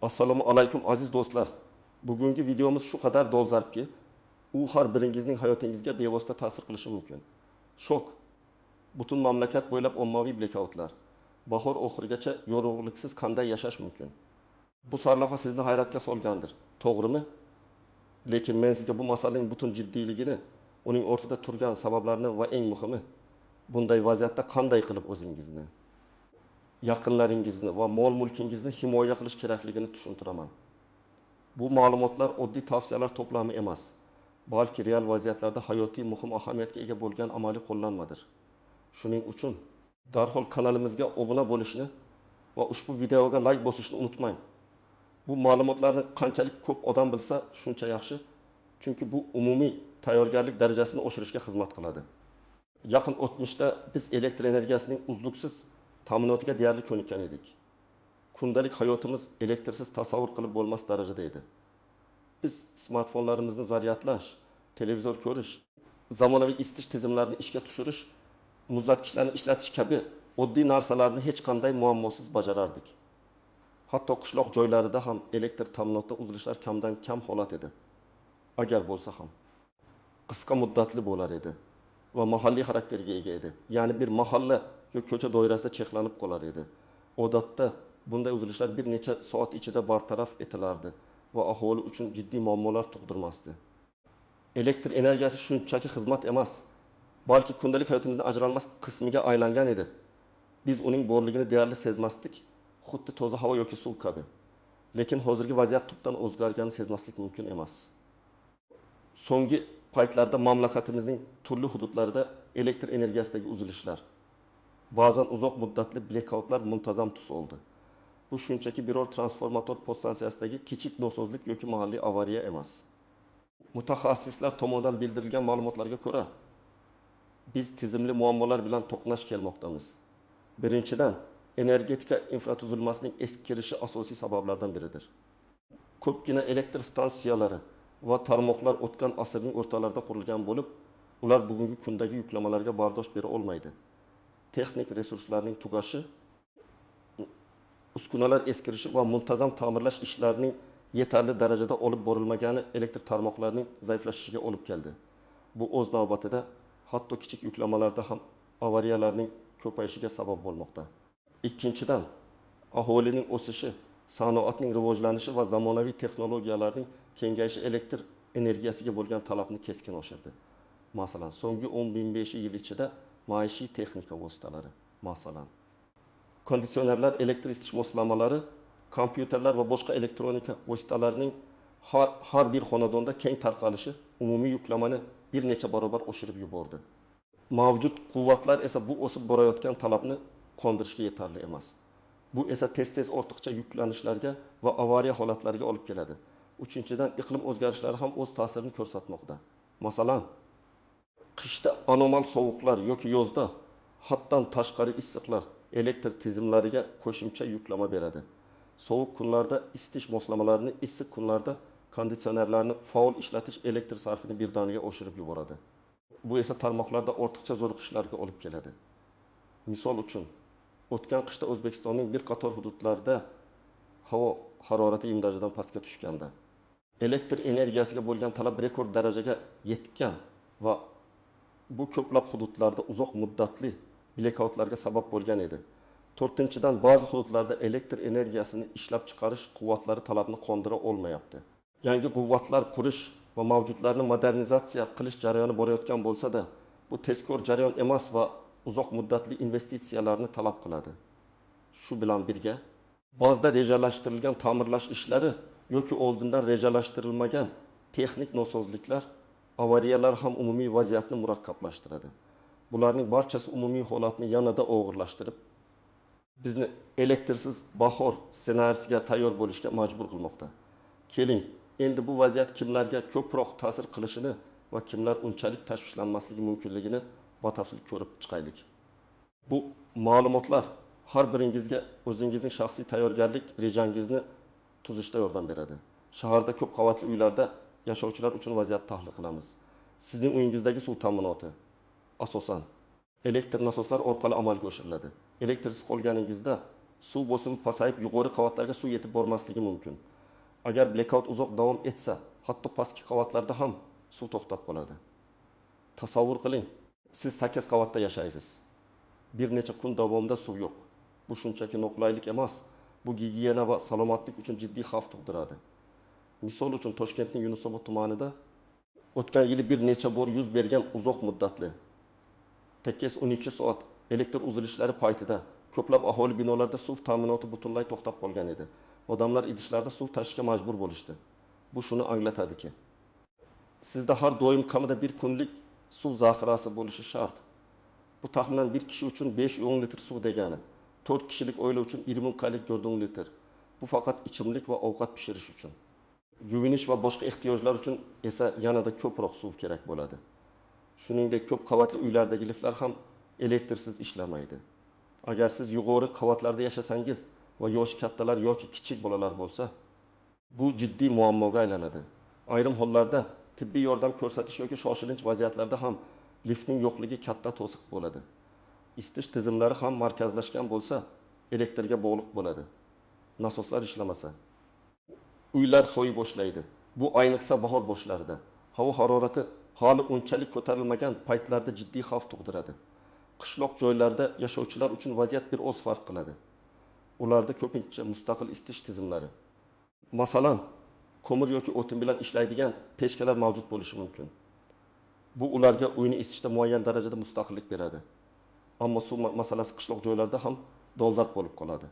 Assalomu alaykum, aziz do'stlar. Bugungi videomiz shu qadar dolzarbki, u har biringizning hayotingizga bevosita ta'sir qilishi mumkin. Shok. Butun mamlakat bo'ylab ommaviy blekautlar. Bahor oxirigacha yorug'liksiz qanday yashash mumkin? Bu sarlavha sizni hayratga solgandir, to'g'rimi? Lekin men sizga bu masalaning butun jiddiyligini, uning ortida turgan sabablarni va eng muhimi, bunday vaziyatda qanday qilib o'zingizni, yaqinlaringizni va mol-mulkingizni himoya qilish kerakligini tushuntiraman. Bu ma'lumotlar oddiy tavsiyalar to'plami emas, balki real vaziyatlarda hayotiy muhim ahamiyatga ega bo'lgan amaliy qo'llanmadir. Shuning uchun darhol kanalimizga obuna bo'lishni va ushbu videoga like bosishni unutmang. Bu ma'lumotlarni qanchalik ko'p odam bilsa, shuncha yaxshi, chunki bu umumiy tayyorgarlik darajasini oshirishga xizmat qiladi. Yaqin o'tmishda biz elektr energiyasining uzluksiz ta'minotiga deyarli ko'nikkan edik. Kundalik hayotimiz elektrsiz tasavvur qilib bo'lmas darajada edi. Biz smartfonlarimizni zaryadlash, televizor ko'rish, zamonaviy isitish tizimlarini ishga tushirish, muzlatgichlarni ishlatish kabi oddiy narsalarni hech qanday muammosiz bajarardik. Hatto qishloq joylarida ham elektr ta'minotida uzilishlar kamdan kam holat edi. Agar bo'lsa ham qisqa muddatli bo'lar edi va mahalliy xarakterga ega edi. Ya'ni bir mahalla yoki ko'cha doirasida cheklanib qolar edi. Odatda bunday uzilishlar bir necha soat ichida bartaraf etilardi va aholi uchun jiddiy muammolar tug'dirmasdi. Elektr energiyasi shunchaki xizmat emas, balki kundalik hayotimizning ajralmas qismiga aylangan edi. Biz uning borligini deyarli sezmasdik, xuddi toza havo yoki suv kabi. Lekin hozirgi vaziyat tubdan o'zgarganini sezmaslik mumkin emas. So'nggi paytlarda mamlakatimizning turli hududlarida elektr energiyasidagi uzilishlar, ba'zan uzoq muddatli blekautlar muntazam tus oldi. Bu shunchaki biror transformator podstansiyasidagi kichik nosozlik yoki mahalliy avariya emas. Mutaxassislar tomonidan bildirilgan ma'lumotlarga ko'ra, biz tizimli muammolar bilan to'qnash kelmoqdamiz. Birinchidan, energetika infratuzilmasining eskirishi asosiy sabablardan biridir. Ko'pgina elektr stansiyalari va tarmoqlar o'tgan asrning o'rtalarida qurilgan bo'lib, ular bugungi kundagi yuklamalarga bardosh bera olmaydi. Texnik resurslarning tugashi, uskunalar eskirishi va muntazam ta'mirlash ishlarining yetarli darajada olib borilmagani elektr tarmoqlarining zaiflashishiga olib keldi. Bu o'z navbatida hatto kichik yuklamalarda ham avariyalarning ko'payishiga sabab bo'lmoqda. Ikkinchidan, aholining o'sishi, sanoatning rivojlanishi va zamonaviy texnologiyalarning kengayishi elektr energiyasiga bo'lgan talabni keskin oshirdi. Masalan, so'nggi 10-15 yil ichida maishiy texnika vositalari, masalan, konditsionerlar, elektr isitish moslamalari, kompyuterlar va boshqa elektronika vositalarining har bir xonadonda keng tarqalishi umumiy yuklamani bir necha barobar oshirib yubordi. Mavjud quvvatlar esa bu o'sib borayotgan talabni qondirishga yetarli emas. Bu esa tez-tez ortiqcha yuklanishlarga va avariya holatlariga olib keladi. Uchinchidan, iqlim o'zgarishlari ham o'z ta'sirini ko'rsatmoqda. Masalan, qishda anomal sovuqlar yoki yozda haddan tashqari issiqlar elektr tizimlariga qo'shimcha yuklama beradi. Sovuq kunlarda isitish moslamalarini, issiq kunlarda konditsionerlarni faol ishlatish elektr sarfini birdaniga oshirib yuboradi. Bu esa tarmoqlarda ortiqcha zo'riqishlarga olib keladi. Misol uchun, o'tgan qishda O'zbekistonning bir qator hududlarida havo harorati 20 darajadan pastga tushganda, elektr energiyasiga bo'lgan talab rekord darajaga yetgan va bu ko'plab hududlarda uzoq muddatli blekautlarga sabab bo'lgan edi. To'rtinchidan, ba'zi hududlarda elektr energiyasini ishlab chiqarish quvvatlari talabni qondira olmayapti. Yangi quvvatlar qurish va mavjudlarni modernizatsiya qilish jarayoni borayotgan bo'lsa-da, bu tezkor jarayon emas va uzoq muddatli investitsiyalarni talab qiladi. Shu bilan birga, ba'zida rejalashtirilgan ta'mirlash ishlari yoki oldindan rejalashtirilmagan texnik nosozliklar, avariyalar ham umumiy vaziyatni murakkablashtiradi. Bularning barchasi umumiy holatni yanada og'irlashtirib, bizni elektrsiz bahor ssenariysiga tayyor bo'lishga majbur qilmoqda. Keling, endi bu vaziyat kimlarga ko'proq ta'sir qilishini va kimlar unchalik tashvishlanmasligi mumkinligini batafsil ko'rib chiqaylik. Bu ma'lumotlar har biringizga o'zingizning shaxsiy tayyorgarlik rejangizni tuzishda yordam beradi. Shaharda ko'p qavatli uylarda yashovchilar uchun vaziyat tahlil qilamiz. Sizning uyingizdagi suv ta'minoti asosan elektr nasoslar orqali amalga oshiriladi. Elektrsiz qolganingizda Suv bosimi pasayib, yuqori qavatlarga suv yetib bormasligi mumkin. Agar blekaut uzoq davom etsa, hatto pastki qavatlarda ham suv to'xtab qoladi. Tasavvur qiling, siz 8 qavatda yashaysiz. Bir necha kun davomida suv yo'q. Bu shunchaki noqulaylik emas, bu gigiyena va salomatlik uchun jiddiy xavf tug'diradi. Misol uchun, Toshkentning Yunusobod tumanida o'tgan yili bir necha bor yuz bergan uzoq muddatli 8-12 soat elektr uzilishlari paytida ko'plab aholi binolarida suv ta'minoti butunlay to'xtab qolgan edi. Odamlar idishlarda suv tashishga majbur bo'lishdi. Bu shuni anglatadiki, sizda har doim kamida bir kunlik suv zaxirasi bo'lishi shart. Bu taxminan bir kishi uchun 5-10 litr suv degani. 4 kishilik oila uchun 20-44 litr. Bu faqat ichimlik va ovqat pishirish uchun. Yuvinish va boshqa ehtiyojlar uchun esa yanada ko'proq suv kerak bo'ladi. Shuningdek, ko'p qavatli uylardagi liftlar ham elektrsiz ishlamaydi. Agar siz yuqori qavatlarda yashasangiz va yoshi kattalar yoki kichik bolalar bo'lsa, bu jiddiy muammoga aylanadi. Ayrim hollarda tibbiy yordam ko'rsatish yoki shoshilinch vaziyatlarda ham liftning yo'qligi katta to'siq bo'ladi. Isitish tizimlari ham markazlashgan bo'lsa, elektrga bog'liq bo'ladi. Nasoslar ishlamasa, uylar so'yi boshlaydi. Bu ayniqsa bahor boshlarida, havo harorati hali unchalik ko'tarilmagan paytlarda jiddiy xavf tug'diradi. Qishloq joylarda yashovchilar uchun vaziyat bir oz farq qiladi. Ularda ko'pincha mustaqil isitish tizimlari, masalan, ko'mir yoki o'tin bilan ishlaydigan pechkalar mavjud bo'lishi mumkin. Bu ularga uyni isitishda muayyan darajada mustaqillik beradi. Ammo suv masalasi qishloq joylarda ham dolzarb bo'lib qoladi.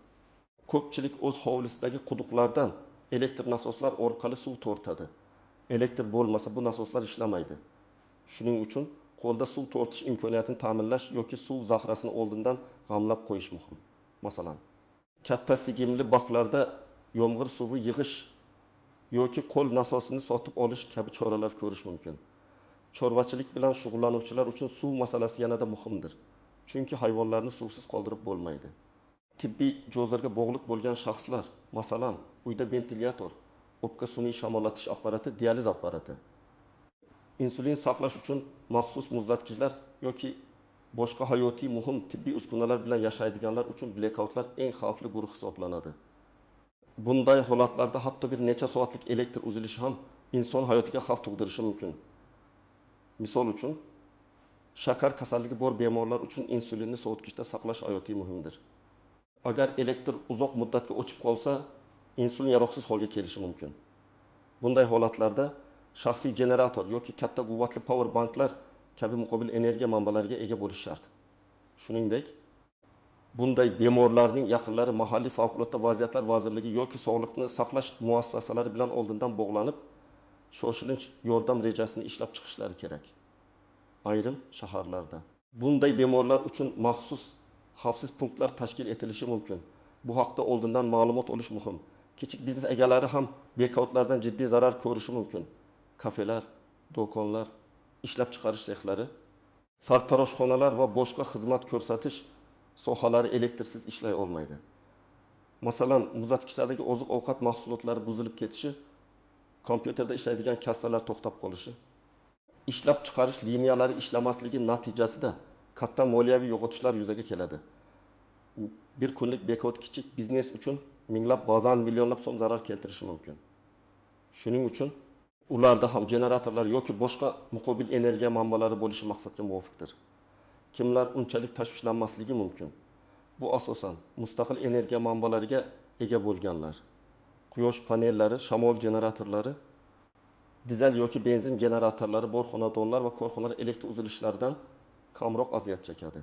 Ko'pchilik o'z hovlisidagi quduqlardan elektr nasoslar orqali suv tortadi. Elektr bo'lmasa bu nasoslar ishlamaydi. Shuning uchun qo'lda suv tortish imkoniyatini ta'minlash yoki suv zaxirasini oldindan g'amlab qo'yish muhim. Masalan, katta sigimli baklarda yomg'ir suvi yig'ish yoki qo'l nasosini sotib olish kabi choralar ko'rish mumkin. Chorvachilik bilan shug'ullanuvchilar uchun suv masalasi yanada muhimdir. Chunki hayvonlarni suvsiz qoldirib bo'lmaydi. Tibbiy jihozlarga bog'liq bo'lgan shaxslar, masalan, uyda ventilyator, o'pka sun'iy shamollatish apparati, dializ apparati, insulin saqlash uchun maxsus muzlatgichlar yoki boshqa hayotiy muhim tibbiy uskunalar bilan yashaydiganlar uchun blekautlar eng xavfli guruh hisoblanadi. Bunday holatlarda hatto bir necha soatlik elektr uzilishi ham inson hayotiga xavf tug'dirishi mumkin. Misol uchun, shakar kasalligi bor bemorlar uchun insulinni sovutgichda saqlash hayotiy muhimdir. Agar elektr uzoq muddatga o'chib qolsa, insulin yaroqsiz holga kelishi mumkin. Bunday holatlarda shaxsiy generator yoki katta quvvatli power banklar kabi muqobil energiya manbalariga ega bo'lish shart. Shuningdek, bunday bemorlarning yaqinlari mahalliy favqulodda vaziyatlar vazirligi yoki sog'liqni saqlash muassasalari bilan oldindan bog'lanib, shoshilinch yordam rejasini ishlab chiqishlari kerak. Ayrim shaharlarda bunday bemorlar uchun maxsus xavfsiz punktlar tashkil etilishi mumkin. Bu haqda oldindan ma'lumot olish muhim. Kichik biznes egalari ham blekautlardan jiddiy zarar ko'rishi mumkin. Kafelar, do'konlar, ishlab chiqarish sexlari, sartaroshxonalar va boshqa xizmat ko'rsatish sohalari elektrsiz ishlay olmaydi. Masalan, muzlatgichlardagi oziq-ovqat mahsulotlari buzilib ketishi, kompyuterda ishlaydigan kassalar to'xtab qolishi, ishlab chiqarish liniyalari ishlamasligi natijasida katta moliyaviy yo'qotishlar yuzaga keladi. Bir kunlik blekaut kichik biznes uchun minglab, ba'zan millionlab so'm zarar keltirishi mumkin. Shuning uchun ularda ham generatorlar yoki boshqa muqobil energiya manbalari bo'lishi maqsadga muvofiqdir. Kimlar unchalik tashvishlanmasligi mumkin? Bu asosan mustaqil energiya manbalariga ega bo'lganlar. Quyosh panellari, shamol generatorlari, dizel yoki benzin generatorlari bor xonadonlar va korxonalar elektr uzilishlaridan kamroq aziyat chekadi.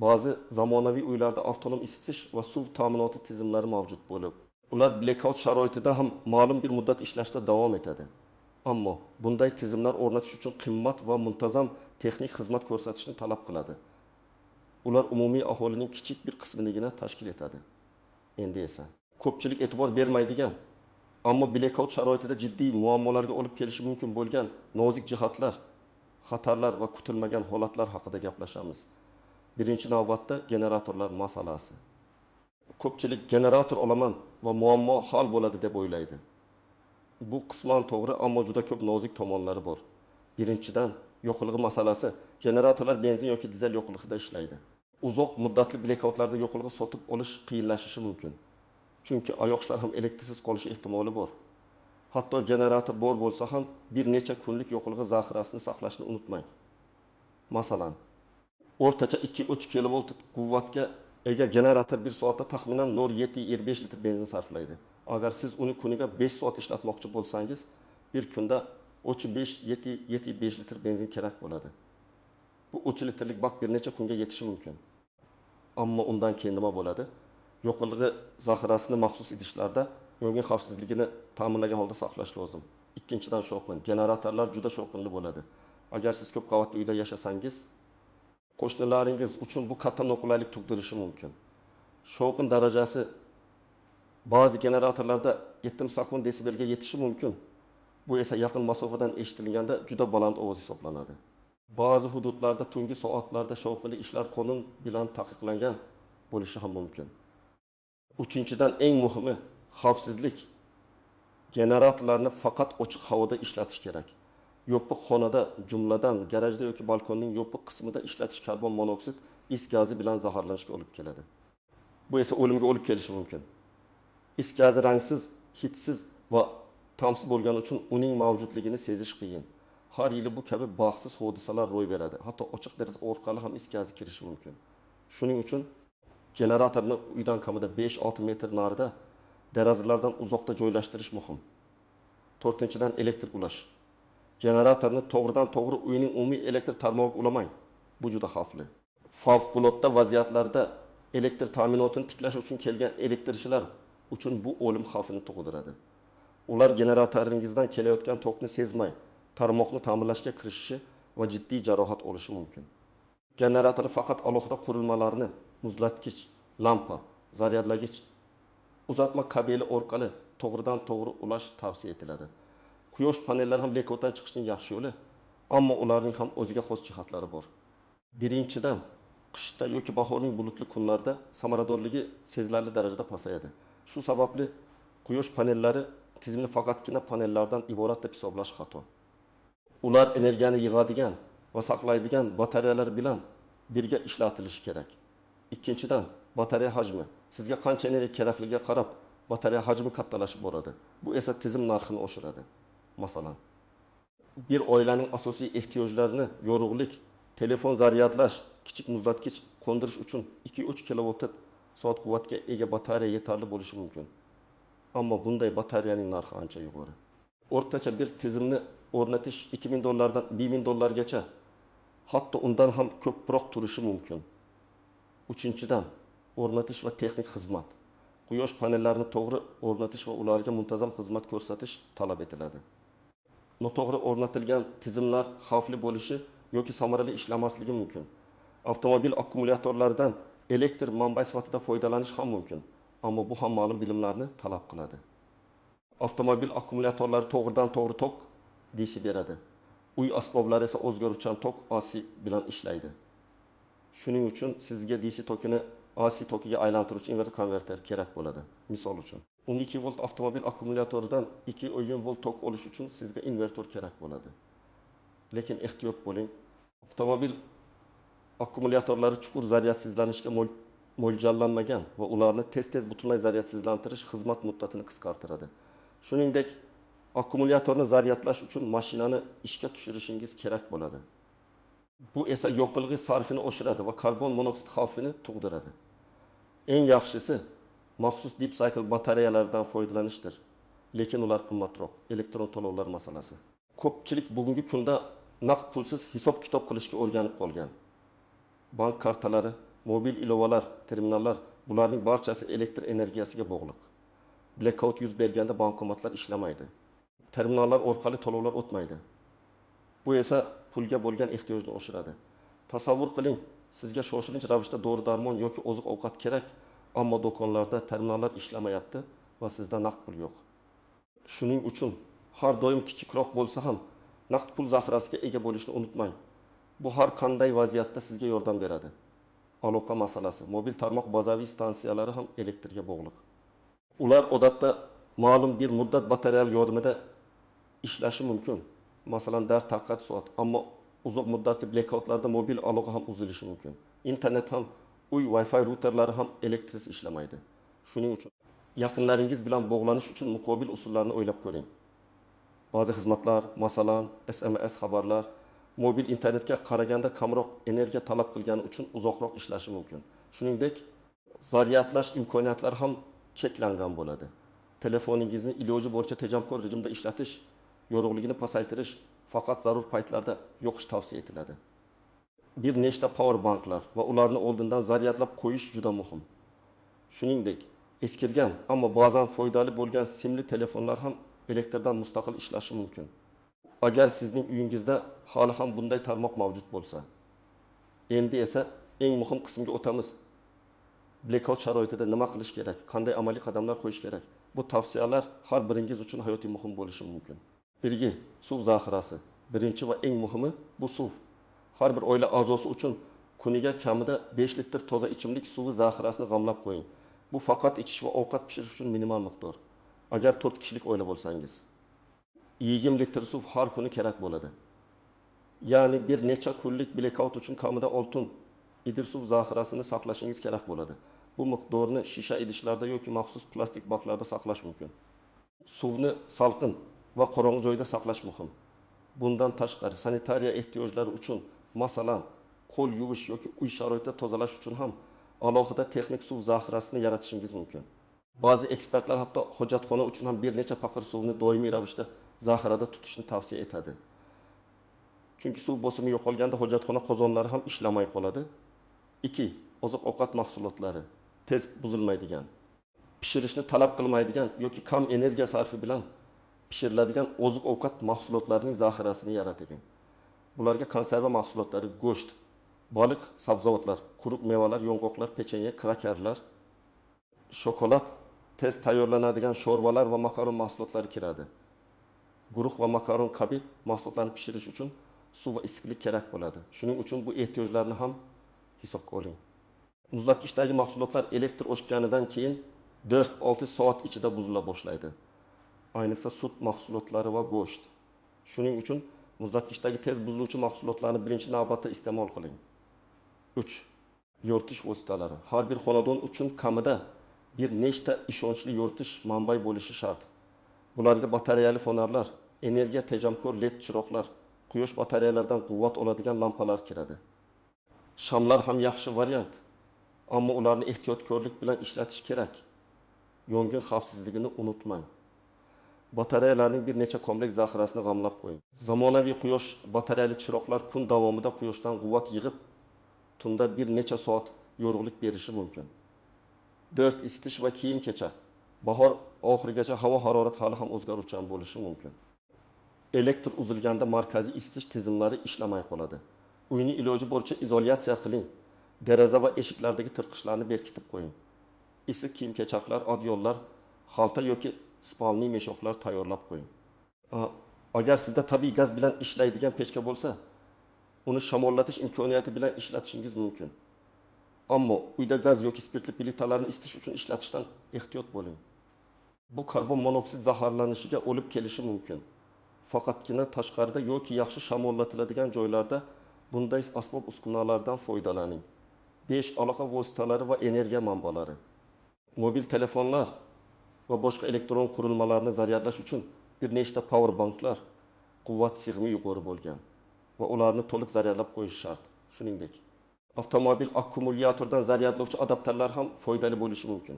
Ba'zi zamonaviy uylarda avtonom isitish va suv ta'minoti tizimlari mavjud bo'lib, ular blekaut sharoitida ham ma'lum bir muddat ishlashda davom etadi. Ammo bunday tizimlar o'rnatish uchun qimmat va muntazam texnik xizmat ko'rsatishni talab qiladi. Ular umumiy aholining kichik bir qisminigina tashkil etadi. Endi esa ko'pchilik e'tibor bermaydigan, ammo blekaut sharoitida jiddiy muammolarga olib kelishi mumkin bo'lgan nozik jihatlar, xatarlar va kutilmagan holatlar haqida gaplashamiz. Birinchi navbatda generatorlar masalasi. Ko'pchilik generator olaman va muammo hal bo'ladi deb o'ylaydi. Bu qisman to'g'ri, ammo juda ko'p nozik tomonlari bor. Birinchidan, yoqilg'i masalasi. Generatorlar benzin yoki dizel yoqilg'isida ishlaydi. Uzoq muddatli blekautlarda yoqilg'i sotib olish qiyinlashishi mumkin. Chunki AYOQShlar ham elektrsiz qolishi ehtimoli bor. Hatto generator bor bo'lsa ham, bir necha kunlik yoqilg'i zaxirasini saqlashni unutmang. Masalan, o'rtacha 2-3 kilovolt quvvatga ega generator bir soatda taxminan 0,75 litr benzin sarflaydi. Agar siz uni kuniga 5 soat ishlatmoqchi bo'lsangiz, bir kunda 3,5-7,5 litr benzin kerak bo'ladi. Bu 3 litrlik bak bir necha kunga yetishi mumkin. Ammo undan keyin nima bo'ladi? Yoqilg'i zaxirasini maxsus idishlarda yong'in xavfsizligini ta'minlagan holda saqlash lozim. Ikkinchidan shovqin. Generatorlar juda shovqinli bo'ladi. Agar siz ko'p qavatli uyda yashasangiz, qo'shnilaringiz uchun bu katta noqulaylik tug'dirishi mumkin. Shovqin darajasi ba'zi generatorlarda 78 desibelga yetishi mumkin. Bu esa yaqin masofadan eshitilganda juda baland ovoz hisoblanadi. Ba'zi hududlarda tungi soatlarda shovqinli ishlar qonun bilan taqiqlangan bo'lishi ham mumkin. Uchinchidan eng muhimi xavfsizlik. Generatorlarni faqat ochiq havoda ishlatish kerak. Yopiq xonada, jumladan garajda yoki balkonning yopiq qismida ishlatish karbon monoksid is gazi bilan zaharlanishga olib keladi. Bu esa o'limga olib kelishi mumkin. Is gazi rangsiz, hidsiz va ta'msiz bo'lgani uchun uning mavjudligini sezish qiyin. Har yili bu kabi baxtsiz hodisalar ro'y beradi. Hatto ochiq deraza orqali ham is gazi kirishi mumkin. Shuning uchun generatorni uydan kamida 5-6 metr narida derazalardan uzoqda joylashtirish muhim. To'rtinchidan elektr ulash. Generatorni to'g'ridan to'g'ri uyning umumiy elektr tarmog'iga ulamang. Bu juda xavfli. Favqulodda vaziyatlarda elektr ta'minotini tiklash uchun kelgan elektrchilar uchun bu o'lim xavfini tug'diradi. Ular generatoringizdan kelayotgan tokni sezmay tarmoqni ta'mirlashga kirishishi va jiddiy jarohat olishi mumkin. Generatorni faqat alohida qurilmalarni, muzlatkich, lampa, zaryadlagich, uzatma kabeli orqali to'g'ridan to'g'ri ulash tavsiya etiladi. Quyosh panellari ham blekautdan chiqishning yaxshi yo'li, ammo ularning ham o'ziga xos jihatlari bor. Birinchidan, qishda yoki bahorning bulutli kunlarida samaradorligi sezilarli darajada pasayadi. Shu sababli quyosh panellari tizimini faqatgina panellardan iborat deb hisoblash xato. Ular energiyani yig'adigan va saqlaydigan batareyalar bilan birga ishlatilishi kerak. Ikkinchidan, batareya hajmi. Sizga qancha energiya kerakligiga qarab batareya hajmi kattalashib boradi. Bu esa tizim narxini oshiradi. Masalan, bir oilaning asosiy ehtiyojlarini yorug'lik, telefon zaryadlash, kichik muzlatkich qo'ndirish uchun 2-3 kilovat soat quvvatga ega batareya yetarli bo'lishi mumkin. Ammo bunday batareyaning narxi ancha yuqori. O'rtacha bir tizimni o'rnatish 2000 dollardan 1000 dollargacha, hatto undan ham ko'proq turishi mumkin. Uchinchidan, o'rnatish va texnik xizmat. Quyosh panellarini to'g'ri o'rnatish va ularga muntazam xizmat ko'rsatish talab etiladi. Noto'g'ri o'rnatilgan tizimlar xavfli bo'lishi yoki samarali ishlamasligi mumkin. Avtomobil akkumulyatorlaridan elektr manbai sifatida foydalanish ham mumkin, ammo bu ham ma'lum bilimlarni talab qiladi. Avtomobil akkumulyatorlari to'g'ridan to'g'ri tok DC beradi. Uy asboblari esa o'zgaruvchan tok AC bilan ishlaydi. Shuning uchun sizga DC tokini AC tokiga aylantiruvchi inverter konverter kerak bo'ladi. Misol uchun, 12 volt avtomobil akkumulyatoridan 2,1 volt tok olish uchun sizga invertor kerak bo'ladi. Lekin ehtiyot bo'ling. Avtomobil akkumulyatorlari chuqur zaryadsizlanishga mo'ljallanmagan va ularni tez-tez butunlay zaryadsizlantirish xizmat muddatini qisqartiradi. Shuningdek, akkumulyatorni zaryadlash uchun mashinani ishga tushirishingiz kerak bo'ladi. Bu esa yoqilg'i sarfini oshiradi va karbon monoksid xavfini tug'diradi. Eng yaxshisi maxsus deep cycle batareyalardan foydalanishdir. Lekin ular qimmatroq. Elektron to'lovlar masalasi. Ko'pchilik bugungi kunda naqd pulsiz hisob-kitob qilishga o'rganib qolgan. Bank kartalari, mobil ilovalar, terminallar, bularning barchasi elektr energiyasiga bog'liq. Blackout yuz berganda bankomatlar ishlamaydi. Terminallar orqali to'lovlar o'tmaydi. Bu esa pulga bo'lgan ehtiyojni oshiradi. Tasavvur qiling, sizga shoshilinch ravishda dori-darmon yoki oziq-ovqat kerak, ammo do'konlarda terminallar ishlamayapti va sizda naqd pul yo'q. Shuning uchun har doim kichikroq bo'lsa ham naqd pul zaxirasiga ega bo'lishni unutmang. Bu har qanday vaziyatda sizga yordam beradi. Aloqa masalasi, mobil tarmoq bazaviy stansiyalari ham elektrga bog'liq. Ular odatda ma'lum bir muddat batareyalar yordamida ishlashi mumkin. Masalan, dars taqat soat, ammo uzoq muddatli blackoutlarda mobil aloqa ham uzilishi mumkin. Internet ham Uy Wi-Fi routerlari ham elektrsiz ishlamaydi. Shuning uchun yaqinlaringiz bilan bog'lanish uchun muqobil usullarni o'ylab ko'ring. Ba'zi xizmatlar, masalan, SMS xabarlar, mobil internetga qaraganda kamroq energiya talab qilgani uchun uzoqroq ishlashi mumkin. Shuningdek, zaryadlash imkoniyatlari ham cheklangan bo'ladi. Telefoningizni iloji boricha tejamkor rejimda ishlatish, yorug'ligini pasaytirish, faqat zarur paytlarda yoqish tavsiya etiladi. Bir nechta power banklar va ularni oldindan zaryadlab qo'yish juda muhim. Shuningdek, eskirgan, ammo ba'zan foydali bo'lgan simli telefonlar ham elektrdan mustaqil ishlashi mumkin. Agar sizning uyingizda hali ham bunday tarmoq mavjud bo'lsa. Endi esa eng muhim qismga o'tamiz. Blackout sharoitida nima qilish kerak, qanday amaliy qadamlar qo'yish kerak? Bu tavsiyalar har biringiz uchun hayotiy muhim bo'lishi mumkin. Birgi, suv zaxirasi. Birinchi va eng muhimi bu suv. Har bir oila a'zosi uchun kuniga kamida 5 litr toza ichimlik suvi zaxirasini g'amlab qo'ying. Bu faqat ichish va ovqat pishirish uchun minimal miqdor. Agar 4 kishilik oila bo'lsangiz, 20 litr suv har kuni kerak bo'ladi. Ya'ni bir necha kunlik blackout uchun kamida oltin idir suv zaxirasini saqlashingiz kerak bo'ladi. Bu miqdorni shisha idishlarda yoki maxsus plastik baklarda saqlash mumkin. Suvni salqin va qorong'u joyda saqlash muhim. Bundan tashqari sanitariya ehtiyojlari uchun, masalan, qo'l yuvish yoki uy sharoitida tozalash uchun ham alohida texnik suv zaxirasini yaratishingiz mumkin. Ba'zi ekspertlar hatto hojatxona uchun ham bir necha paqir suvni doimiy ravishda zaxirada tutishni tavsiya etadi. Chunki suv bosimi yo'qolganda hojatxona qozonlari ham ishlamay qoladi. 2. Oziq-ovqat mahsulotlari tez buzilmaydigan, pishirishni talab qilmaydigan yoki kam energiya sarfi bilan pishiriladigan oziq-ovqat mahsulotlarining zaxirasini yarating. Bularga konserva mahsulotlari, go'sht, baliq, sabzavotlar, quruq mevalar, yong'oqlar, pechenye, krakerlar, shokolad, tez tayyorlanadigan sho'rvalar va makaron mahsulotlari kiradi. Guruh va makaron kabi mahsulotlarni pishirish uchun suv va issiqlik kerak bo'ladi. Shuning uchun bu ehtiyojlarni ham hisobga oling. Muzlatgichdagi mahsulotlar elektr o'chganidan keyin 4-6 soat ichida buzila boshlaydi. Ayniqsa sut mahsulotlari va go'sht. Shuning uchun muzlatgichdagi tez buziluvchi mahsulotlarni birinchi navbatda iste'mol qiling. 3. Yoritish vositalari. Har bir xonadon uchun kamida bir nechta ishonchli yoritish manbai bo'lishi shart. Bularga batareyali fonarlar, energiya tejamkor led chiroqlar, quyosh batareyalaridan quvvat oladigan lampalar kiradi. Shamlar ham yaxshi variant, ammo ularni ehtiyotkorlik bilan ishlatish kerak. Yong'in xavfsizligini unutmang. Batareyalarning bir necha komplekt zaxirasini g'amlab qo'ying. Zamonaviy quyosh batareyali chiroqlar kun davomida quyoshdan quvvat yig'ib, tunda bir necha soat yorug'lik berishi mumkin. 4. Isitish va kiyim-kechak. Bahor oxirigacha havo harorati hali ham o'zgaruvchan bo'lishi mumkin. Elektr uzilganda markaziy isitish tizimlari ishlamay qoladi. Uyni iloji boricha izolyatsiya qiling. Deraza va eshiklardagi tirqishlarni berkitib qo'ying. Issiq kiyim-kechaklar, adyollar, xalta yoki spalniy meshoqlar tayyorlab qo'ying. Agar sizda tabiiy gaz bilan ishlaydigan pechka bo'lsa, uni shamollatish imkoniyati bilan ishlatishingiz mumkin. Ammo uyda gaz yoki spirtli plitalarni isitish uchun ishlatishdan ehtiyot bo'ling. Bu karbon monoksid zaharlanishiga olib kelishi mumkin. Faqatgina tashqarida yoki yaxshi shamollatiladigan joylarda bunday asbob-uskunalardan foydalaning. 5. Aloqa vositalari va energiya manbalari. Mobil telefonlar va boshqa elektron qurilmalarni zaryadlash uchun bir nechta power banklar quvvat sig'imi yuqori bo'lgan va ularni to'liq zaryadlab qo'yish shart. Shuningdek, avtomobil akkumulyatordan zaryadlovchi adapterlar ham foydali bo'lishi mumkin.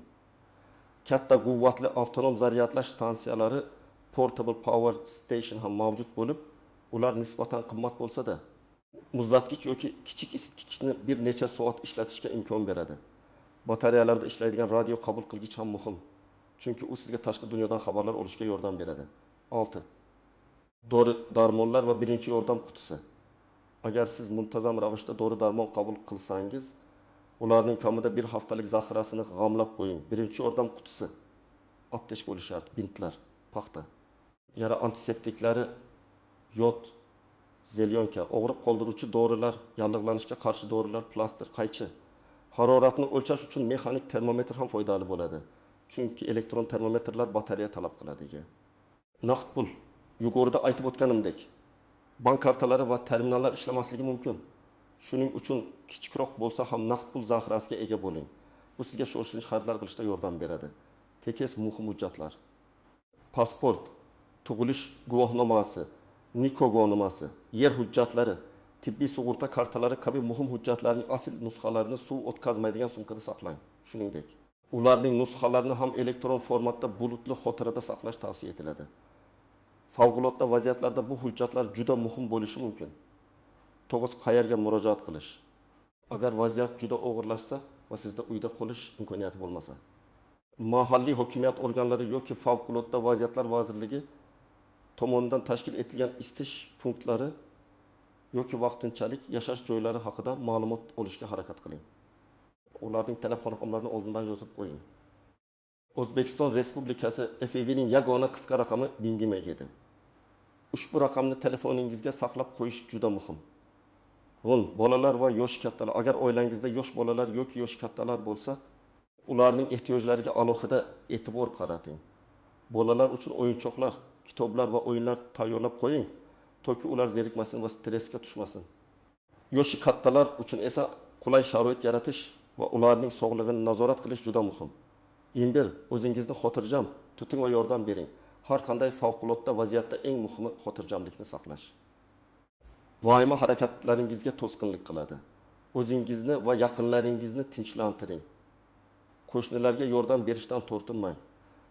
Katta quvvatli avtonom zaryadlash stansiyalari portable power station ham mavjud bo'lib, ular nisbatan qimmat bo'lsa-da, muzlatgich yoki kichik isitgichni bir necha soat ishlatishga imkon beradi. Batareyalarda ishlaydigan radio qabul qilgich ham muhim, chunki u sizga tashqi dunyodan xabarlar olishga yordam beradi. 6. Dori-darmonlar va birinchi yordam qutisi. Agar siz muntazam ravishda dori-darmon qabul qilsangiz, ularning kamida bir haftalik zaxirasini g'amlab qo'ying. Birinchi yordam qutisi, aptechka bo'lishi shart, bintlar, paxta, yara antiseptiklari, yod, zelyonka, og'riq qoldiruvchi dorilar, yallig'lanishga qarshi dorilar, plastir, qaychi. Haroratni o'lchash uchun mexanik termometr ham foydali bo'ladi. Chunki elektron termometrlar batareya talab qiladi. Naqd pul. Yuqorida aytib o'tganimdek, bank kartalari va terminallar ishlamasligi mumkin. Shuning uchun kichikroq bo'lsa ham naqd pul zaxirasiga ega bo'ling. Bu sizga shoshilinch xaridlar qilishda yordam beradi. Tekis muhim hujjatlar. Pasport, tug'ilish guvohnomasi, niko guvohnomasi, yer hujjatlari, tibbiy sug'urta kartalari kabi muhim hujjatlarning asl nusxalarini suv o'tkazmaydigan sumkada saqlang. Shuningdek, ularning nusxalarini ham elektron formatda bulutli xotirada saqlash tavsiya etiladi. Favqulodda vaziyatlarda bu hujjatlar juda muhim bo'lishi mumkin. To'g'risi, qayerga murojaat qilish? Agar vaziyat juda og'irlashsa va sizda uyda qolish imkoniyati bo'lmasa, mahalliy hokimiyat organlari yoki Favqulodda vaziyatlar vazirligi tomonidan tashkil etilgan isitish punktlari yoki vaqtinchalik yashash joylari haqida ma'lumot olishga harakat qiling. Ularning telefon raqamlarini oldindan yozib qo'ying. O'zbekiston Respublikasi FVning yagona qisqa raqami 1027. Ushbu raqamni telefoningizga saqlab qo'yish juda muhim. Bolalar va yosh kattalar, agar oilangizda yosh bolalar yoki yosh kattalar bo'lsa, ularning ehtiyojlariga alohida e'tibor qarating. Bolalar uchun o'yinchoqlar, kitoblar va o'yinlar tayyorlab qo'ying, toki ular zerikmasin va stressga tushmasin. Yoshi kattalar uchun esa qulay sharoit yaratish va ularning sog'lig'ini nazorat qilish juda muhim. 21. O'zingizni xotirjam tuting va yordam bering. Har qanday favqulodda vaziyatda eng muhimi xotirjamlikni saqlash. Vahima harakatlaringizga to'sqinlik qiladi. O'zingizni va yaqinlaringizni tinchlantiring. Qo'shnilarga yordam berishdan tortinmang.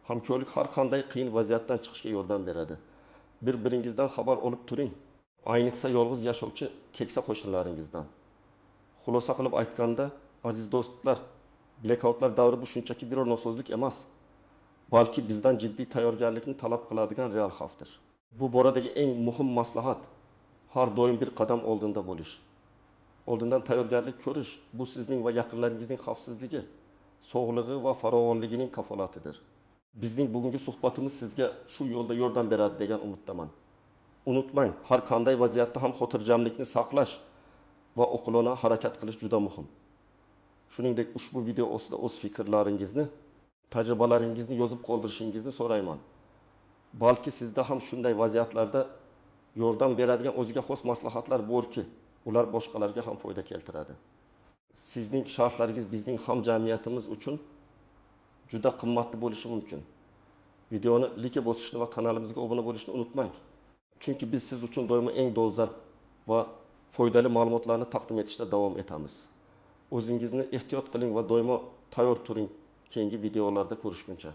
Hamkorlik har qanday qiyin vaziyatdan chiqishga yordam beradi. Bir-biringizdan xabar olib turing. Ayniqsa yolg'iz yashovchi keksa qo'shnilaringizdan. Xulosa qilib aytganda, aziz do'stlar, blackoutlar davri bu shunchaki biror nosozlik emas, balki bizdan jiddiy tayyorgarlikni talab qiladigan real xavfdir. Bu boradagi eng muhim maslahat har doim bir qadam oldinda bo'lish. Oldindan tayyorgarlik ko'rish bu sizning va yaqinlaringizning xavfsizligi, sog'lig'i va farovonligining kafolatidir. Bizning bugungi suhbatimiz sizga shu yo'lda yordam beradi degan umiddaman. Unutmang, har qanday vaziyatda ham xotirjamlikni saqlash va oqilona harakat qilish juda muhim. Shuningdek, ushbu video ostida o'z fikrlaringizni, tajribalaringizni yozib qoldirishingizni so'rayman. Balki sizda ham shunday vaziyatlarda yordam beradigan o'ziga xos maslahatlar borki, ular boshqalarga ham foyda keltiradi. Sizning sharhlaringiz bizning hamjamiyatimiz uchun juda qimmatli bo'lishi mumkin. Videoni like bosishni va kanalimizga obuna bo'lishni unutmang. Chunki biz siz uchun doimo eng dolzarb va foydali ma'lumotlarni taqdim etishda davom etamiz. O'zingizni ehtiyot qiling va doimo tayyor turing. Keyingi videolarda ko'rishguncha.